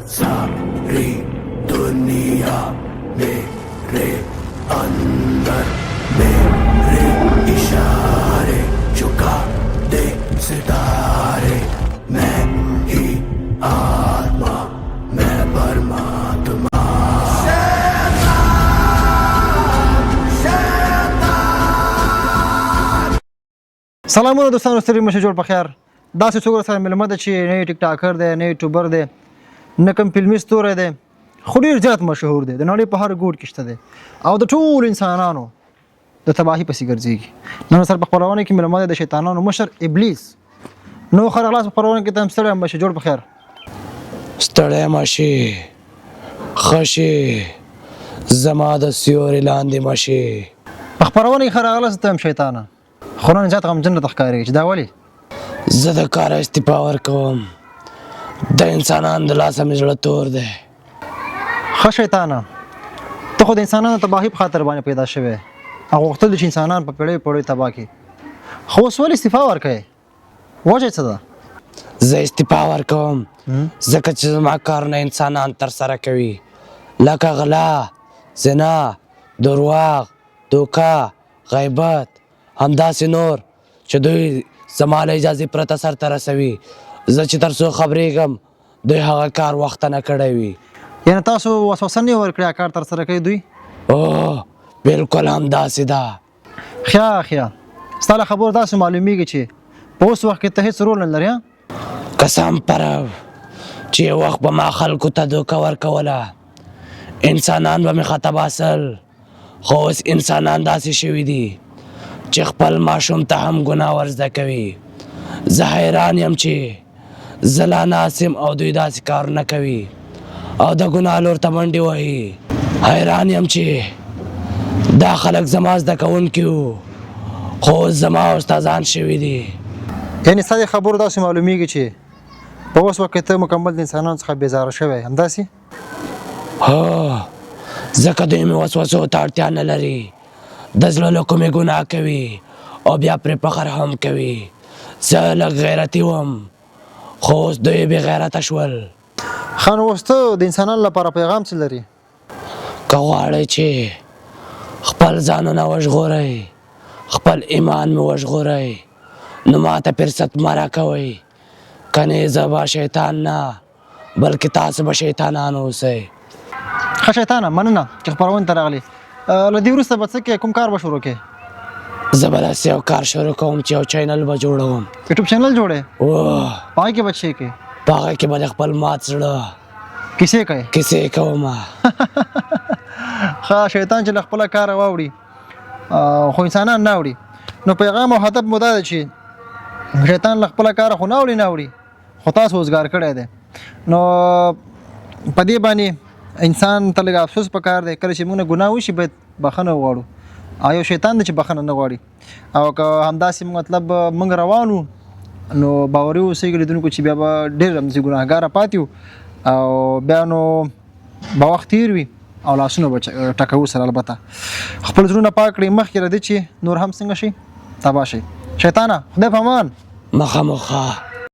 सारी दुनिया मेरे अंदर, मेरे इशारे झुका दे सितारे। मैं ही आत्मा, मैं परमात्मा। سلامونه دوستانو، ستړي مشه، جوړ په خیر. داسې څوک سره مېلمه ده چې نه یې ټیکټاکر دی، نه یوټیوبر دی، نه کوم فلمي ستوری دی، خو ډېر زیات مشهور دی، د نړۍ په هر ګوټ کې شته دی او د ټولو انسانانو د تباهي پسې ګرځېږي. نن سره په خپرونه کې مېلمه دی د شیطانانو مشر ابلیس. نو ښه راغلاست په خپرونه کې ته هم. ستړی مه شې، جوړ په خیر. ستړی مه شې، ښه شې، زما د سیوري لاندې مه شې. په خپرونه کې ښه راغلاست ته هم شیطانه، خو نن زیات غمجن راته ښکارېږي چې دا ولې؟ زه د کاره استعفا ورکوم، د انسانانو د لاسه مې زړه تور دی. ښه شیطانه، ته خو د انسانانو تباهي په خاطر باندې پیدا شوی او غوښتل دي چې انسانان په پیړیو پیړیو تباه کړي، خو اوس ولې استعفا ورکوې؟ وجه څه ده؟ زه استعفا ورکوم ځکه چې زما کارونه انسانان ترسره کوي، لکه غلا، زنا، درواغ، دوکه، غیبت، همداسې نور چې دوی زما له اجازې پرته سرته رسوي. زه چې تر څو خبرېږم، دوی هغه کار وخته نه کړی وي. یعنی تاسو وسوسه نه ورکړې، کار ترسره کوي دوی؟ اوه، بالکل همداسې ده. ښه ښه، ستا له خبرو داسې معلومیږي چې په اوس وخت کې ته هېڅ رول نه لرې؟ قسم پر رب چې یو وخت به ما خلکو ته دوکه ورکوله، انسانان به مې خطا باسل، خو اوس انسانان داسې شوي دي چې خپل ماشوم ته هم ګناه ور زده کوي. زه حیران یم چې زه لا ناست یم او دوی داسې کارونه کوي او د ګناه لور ته منډې وهي. حیران یم چې دا خلک زما زده کوونکي وو، خو اوس زما استادان شوي دي. یعنی ستا د خبرو داسې معلومیږي چې په اوس وخت کې ته مکمل د انسانانو څخه بېزاره شوی، همداسې؟ هو، ځکه دوی مې وسوسو ته اړتیا نه لري. د زړه له کومې ګناه کوي او بیا پرې فخر هم کوي. زه لږ غیرتي وم، خو اوس دوی بې غیرته شول. ښه، نو اوس ته د انسانانو لپاره پیغام څه لري؟ که غواړئ چې خپل ځانونه وژغورئ، خپل ایمان مې وژغورئ، نو ماته فرصت مه راکوئ، کنې زه به شیطان نه، بلکې تاسو به شیطانان اوسئ. ښه شیطانه، مننه چې خپرونې ته راغلې. له دې وروسته به څه کوې؟ کوم کار به شروع کوې؟ زه به داسې یو کار شروع کوم چې یو چینل به جوړوم. یوټیوب چینل جوړې؟ اوه. په هغې کې به څه کوې؟ په هغه کې به د خپل مات زړه کیسې کوې؟ کیسې کوم. ښه، شیطان چې له خپله کاره واوړي خو انسانان نه اوړي. نو پیغام او هدف مو دا دی چې شیطان له خپله کاره خو نه اوړي نه اوړي، خو تاسو وزګار کړی دی. نو په دې باندې انسان ته لږ افسوس پکار دی. کله چې موږ نه ګناه وشي، باید بخښنه وغواړو، او یو شیطان دی چې بخښنه نه غواړي. او که همداسې مطلب موږ روان وو، نو باوري اوسئ لیدونکو چې بیا به ډېر همداسې ګناهګاره پاتې وو او بیا نو به وخت تېر وي او لاسونه به ټکوو سره. البته خپل زړونه پاک کړئ مخکې له دې چې نور هم څنګه شي، تباه شي. شیطانه، خدای په امان. مخه مخه.